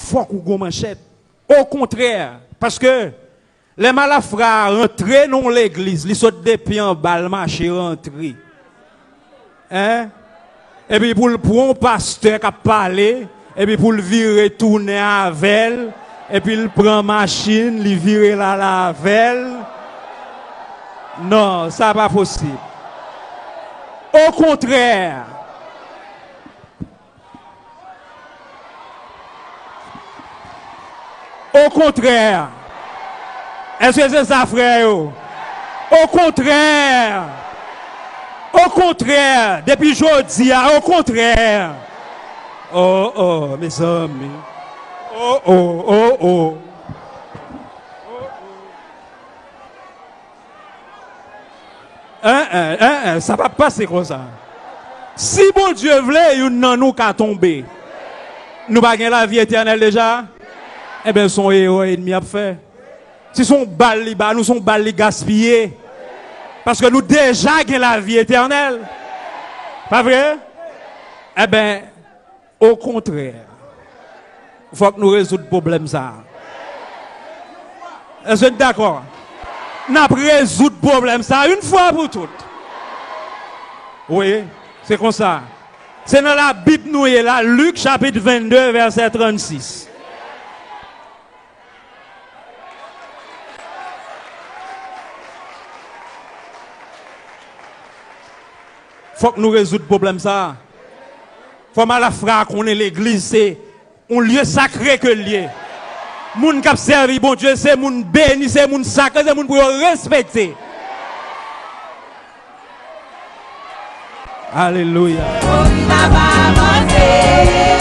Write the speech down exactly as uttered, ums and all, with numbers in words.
fòk ou gon manchèt. Okontrè, paske lè malafra a rantre nan yon legliz, li sot depi anba, l mache rantre. Hein? Epi pou l pran yon pastè k ap pale, epi pou l vire tounen avè l, epi l pran machin, li vire l ale avè l. Non, sa pa posib. Okontrè, Okontrè. Èske se sa, frè yo? Okontrè. Okontrè. Depi jodi a, okontrè. Oh, oh, mezanmi. Oh, oh, oh, oh. Hein, hein, hein, hein, sa p ap pase konsa. Si Bondye vle, youn nan nou ka tonbe. Nou pa gen lavi etènèl deja? Enben, se yon erè ènmi ap fè. Si se yon bal li ba nou, se yon bal li gaspiye. Paske nou deja gen lavi etènèl. Pa vre? Enben, Okontrè, fòk nou rezoud pwoblèm sa a. Èske n dakò? N ap rezoud pwoblèm sa a yon fwa pou tout. Wi, se konsa. Se nan Labib nou ye la, Lik chapit vennde, vèsè trannsis. Fòk nou rezoud pwoblèm sa a. Fò malafra a konnen legliz se yon lye sakre ke l ye. Moun k ap sèvi Bondye se moun beni, se moun sakre, se moun pou yo respekte. Alelouya. Pou m ta pa avanse.